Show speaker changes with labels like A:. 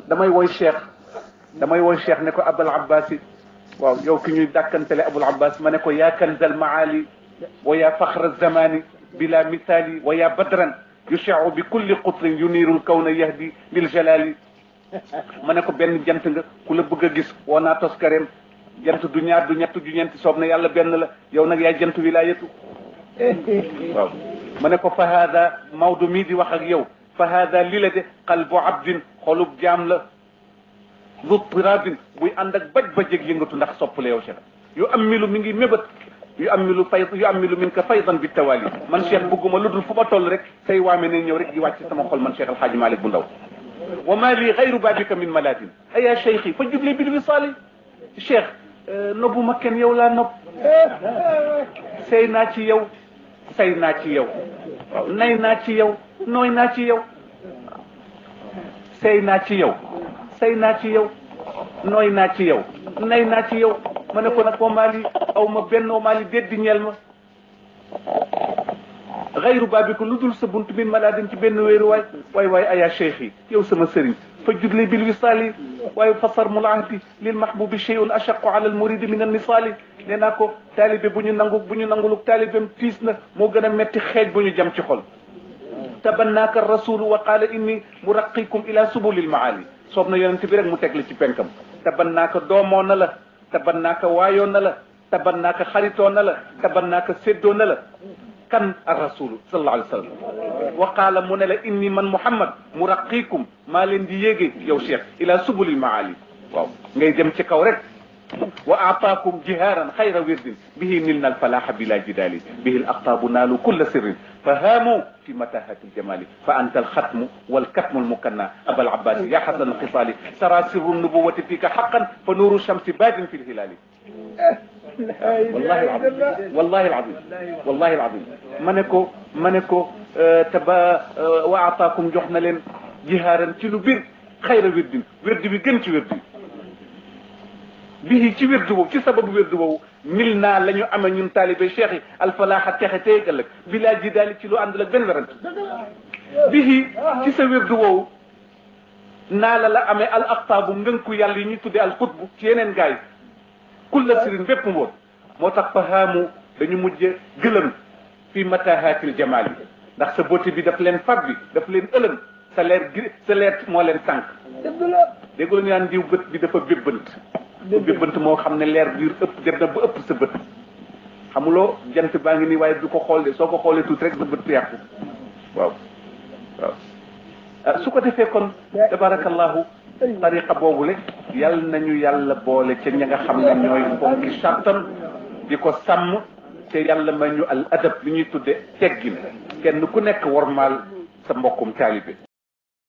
A: damay woy cheikh ne ko abul abbasi waaw yow ki ñuy dàkkantele abul abbas ma ne ko yaa kanzal maali wa yaa faxra zamani bila misali wa yaa badran yushiu bi kulli qutrin yuniirul kawna yahdi lil jalali ma ne ko benn jant nga ku la bëgg a gis woo naa toskareem jant du ñaar du ñett du ñeenti soob na yàlla benn la yow nag yaay jant wilaayatu waaw ma ne ko fa haada Maodo mii di wax ak yow fa haada li la de qalbu abdin xolub jaam la lu tirabin buy ànd ak baj-bajeg yëngatu ndax soppale yow cheikh yu ammilu mi ngi mébat yu ammilu min ka faydan bi tawali man cheikh bëgguma lu dul fu ma toll rek say waame ne ñëw rek di wàcc sama xol man cheikh alhaaji malik bu ndaw wa ma li gayru babika min maladin aya cheikhi fa jubli bil wisali cheikh nobbu ma kenn yow laa nopp sey naa ci yow say naa ci yow nay naa ci yow nooy naa ci yow sey naa ci yow say naa ci yow nooy naa ci yow nay naa ci yow ma ne ko nag wa maali aw ma benn wa maali déddi ñeel ma xayru baabiko lu dul sa bunt min maladin ci benn wéeru waay aya cheikh yi yow sama sëriñ fa judli bil wisaali waaye fasar mul ahdi lil mahbubi shay'un ashaqu ala al muridi min an nisaali nee naa ko taalibe bu ñu nanguluk taalibem tiis na moo gën a metti xeej bu ñu jam ci xol tabannaaka rasulu wa qaala inni muraqikum ila subulil maali soob na yonent bi rek mu teg la ci penkam tabannaaka doomoo na la tabannaaka waayoo na la tabannaaka xaritoo na la tabannaaka séddoo na la kan ar rasulu sallallahu alayhi wa sallam wa qaala mu ne la inni man muhammad muraqikum maa leen di yéege yow cheikh ila subulil maali waaw ngay dem ci kaw rek wa aataakum jihaaran xayra wirdin bihi nilna alfalaha bila jidali bihi al aqtaabu naalu kulla sirrin fa haamu fi matahati aljamali fa anta alxatmu walkatmu almukanna abal abbasi ya xasan alxisaali tara sirru nubuwati fika xaqan fa nuuru shamsi baadin fi lhilaali wallahi alazim wallahi alazim ma ne ko taba wa aataakum jox na leen jihaaran ci lu bir xayra wirdin wirdi bi gën ci wirdi bii ci wirdu boobu ci sababu wirdu boobu mil naa la ñu amee ñun taalibe cheikh yi alfalaaxa texe tey ëllëg bilaa ji daali ci lu àndul ak benn werante bii ci sa wirdu boobu naa la amee al aqtaabu ngënku yàlla yi ñuy tuddee al xutbu ci yeneen gars yi kulla sirin bépp mboot moo tax fahaamu dañu mujje gëlëm fii matahaatil jamaal yi ndax sa beauté bi daf leen fab bi daf leen ëlëm sa leer moo leen sànq dégg la ñu naan diw bët bi dafa bébbant bébbant moo xam ne leer bi ëpp dem na ba ëpp sa bët xamuloo jant baa ngi nii waaye du ko xool de soo ko xoolee tuuti rek sa bët yàqu waaw su ko defee kon tabarakallahu tariqa boobule yal nañu yàlla boole ca ña nga xam ne ñooy fonki sàttan di ko sàmm te yàlla ma ñu al adab li ñuy tudde teggin kenn ku nekk wormaal sa mbokkum taalibe